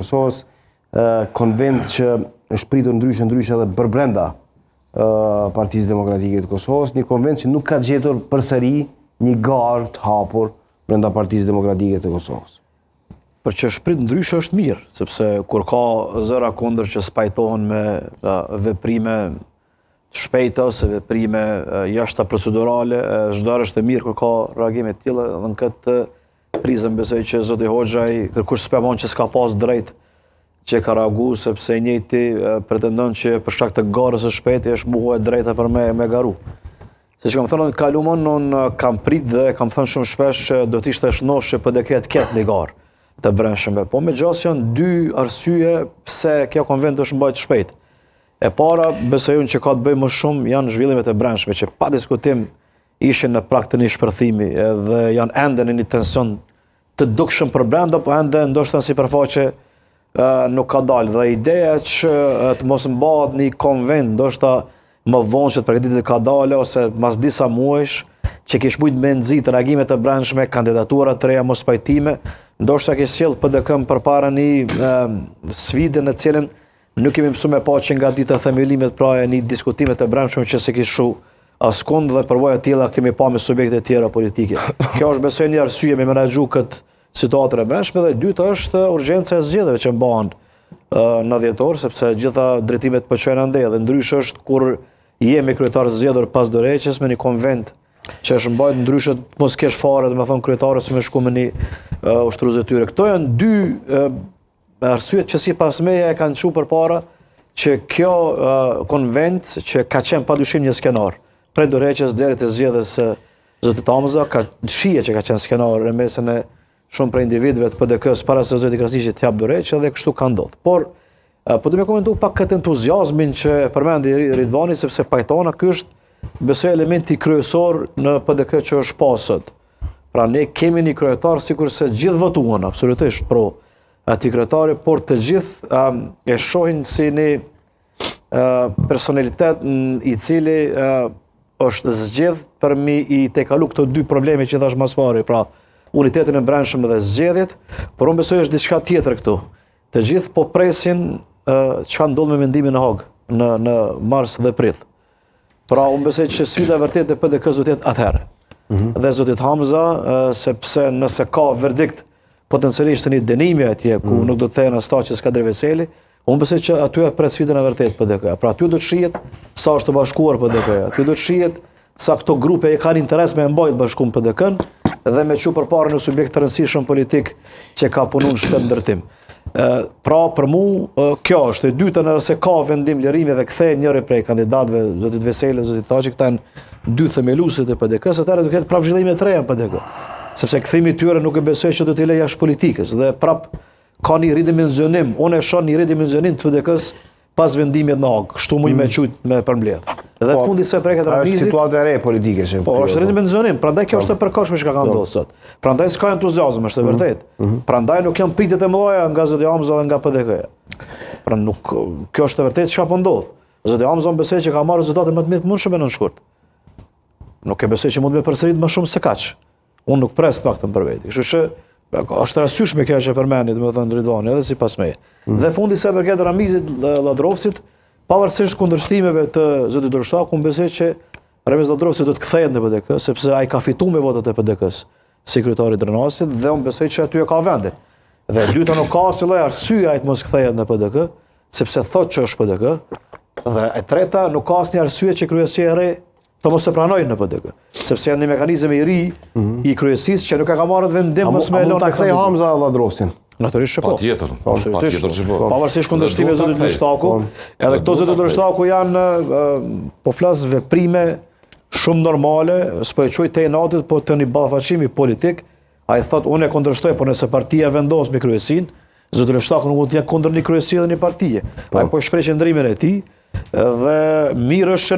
Kosovës, konvent që është pritur ndryshe ndryshe edhe përbrenda Partisë Demokratike të Kosovës, një konvent që nuk ka gjetur përsëri një garë të hapur brenda Partisë Demokratike të Kosovës. Për që është prit ndryshe është mirë, sepse kur ka zëra kundër që s'pajtohen me veprime të shpejta ose veprime jashta procedurale, çdo herë është e mirë kur ka reagime të tilla dhe në këtë prizëm besoj që zoti Hoxhaj, kërkush s'po e mon që s'ka pas drejt që ka reagu, sepse i njëjti pretendon që për shkak të garës së shpejtë është mohu e drejta për me, me garu. Siç kam thënë në të kalumen, unë kam prit dhe kam thënë shumë shpesh që do të ishte shnosh që PDK të ketë një garë të brendshme. Po me gjasë janë dy arsye pse kjo konventë është mbajtë shpejt. E para, besoj unë që ka të bëjë më shumë janë zhvillimet e brendshme që pa diskutim ishin në prag të një shpërthimi edhe janë ende në një tension të dukshëm përbrenda, po ende ndoshta në sipërfaqe nuk ka dalë. Dhe ideja që të mos mbahet një konvent, ndoshta më vonë që të përgatitet kadale ose mas disa muajsh që kish mujt me nxit reagime të brendshme, kandidatura të reja, mospajtime, ndoshta kish sjell PDK-n përpara një sfide në cilën Nuk kemi mësu me pa që nga dita e themelimit pra e një diskutime të brendshme që s'e kish çu askund dhe përvoja të tilla kemi pa me subjekte tjera politike. Kjo është besoj një arsye me menaxhu këtë situatën e brendshme dhe e dyta është urgjenca e zgjedhjeve që mbahen në dhjetor, sepse gjitha drejtimet po çojnë andej dhe ndryshe është kur je me kryetar zgjedhur pas dorëheqjes me një konvent që është mbajt ndryshe të mos kesh fare, domethënë kryetar ose me shku me një uh, ushtrues detyre. Këto janë dy uh, Arsyet që sipas meje e kanë çu përpara që kjo uh, konvent që ka qenë pa dyshim një skenar, prej dorëheqjes deri te zgjedhjes së zotit Hamza, ka shije që ka qenë skenar në mesin e shumë prej individëve të PDK-së para se zoti Krasniqi të japë dorëheqje dhe kështu ka ndodhur. Por po du me komentu pak këtë entuziazmin që e përmendi Ridvani sepse pajtona ky është besoj elementi kryesor në PDK që është pa sot. Pra ne kemi një kryetar sikurse gjithë votuan absolutisht pro atij kryetari, por të gjithë um, e shohin si një uh, personalitet i cili uh, është zgjedh për mi i tejkalu këto dy probleme që thash mas pari, pra unitetin e brendshëm dhe zgjedhjet, por unë besoj është diçka tjetër këtu. Të gjithë po presin uh, çka ndodh me vendimin në Hagë në në mars dhe prill. Pra, unë besoj që sfida e vërtetë e PDK-së do të jetë atëherë. Mm -hmm. Dhe zotit Hamza, sepse nëse ka verdikt potencialisht të një dënimi atje, ku mm -hmm. nuk do të kthehen as Thaçi as Kadri Veseli, unë besoj që aty e pret sfidën e vërtetë PDK-ja. Pra, aty do të shihet sa është të bashkuar PDK-ja. Aty do të shihet sa këto grupe e kanë interes me e mbajt bashkum PDK-n dhe me çu përpara një subjekt të rëndësishëm politik që ka punu në shtetndërtim. Pra, për mu, kjo është e dyta nëse ka vendim lirimi dhe kthehet njëri prej kandidatëve, zotit Veseli, zotit Thaçi, këta janë dy themeluesit e PDK-së, atëherë do ketë prapë zhvillime të reja në PDK. Sepse kthimi i tyre nuk e besoj që do t'i lë jashtë politikës dhe prap ka një ridimensionim, unë e shoh një ridimensionim të PDK-së pas vendimit në Hagë, kështu muj me mm. qujt me përmbledh. Dhe po, fundi sa i përket Ramizit. Është situatë e re politike që. Po, është ridimensionim, prandaj kjo po. është e përkohshme çka ka po. ndodhur sot. Prandaj s'ka entuziazëm, është e mm. vërtetë. Mm. Prandaj nuk janë pritjet e mëdha nga zoti Hamza dhe nga PDK-ja. Pra nuk kjo është e vërtetë çka po ndodh. Zoti Hamza unë besoj që ka marrë rezultate më të mirë të mundshme në shkurt. Nuk e besoj që mund të përsërit më shumë se kaq. Unë nuk pres të paktën për veti. Kështu që është e arsyeshme kjo që përmendi, domethënë Ridvani, edhe sipas meje. Mm. Dhe fundi sa i përket Ramizit Lladrovcit, pavarësisht kundërshtimeve të zotit Lushtaku, unë besoj që Ramiz Lladrovci do të kthehet në PDK, sepse ai ka fituar me votat e PDK-së si kryetar i Drenasit dhe unë besoj që aty e ka vendin. Dhe e dyta nuk ka asnjë lloj arsye ai të mos kthehet në PDK, sepse thotë që është PDK. Dhe e treta nuk ka asnjë arsye që kryesia e re të mos e pranojnë në PDK, sepse janë një mekanizëm i ri mm -hmm. i kryesisë që nuk e ka marrë vendim mos me lënë. A mund ta kthej Hamza Lladrovcin? Natyrisht që po. Patjetër, patjetër që po. Pavarësisht kundërshtimeve zotit Lushtaku, po. edhe këto zotit Lushtaku janë po flas veprime shumë normale, s'po e quaj të inatit, po të një ballafaqimi politik, ai thot unë e kundërshtoj, por nëse partia vendos me kryesinë, zoti Lushtaku nuk mund të jetë kundër një kryesie dhe një partie. Po. Ai po shpreh qëndrimin e tij dhe mirë është që.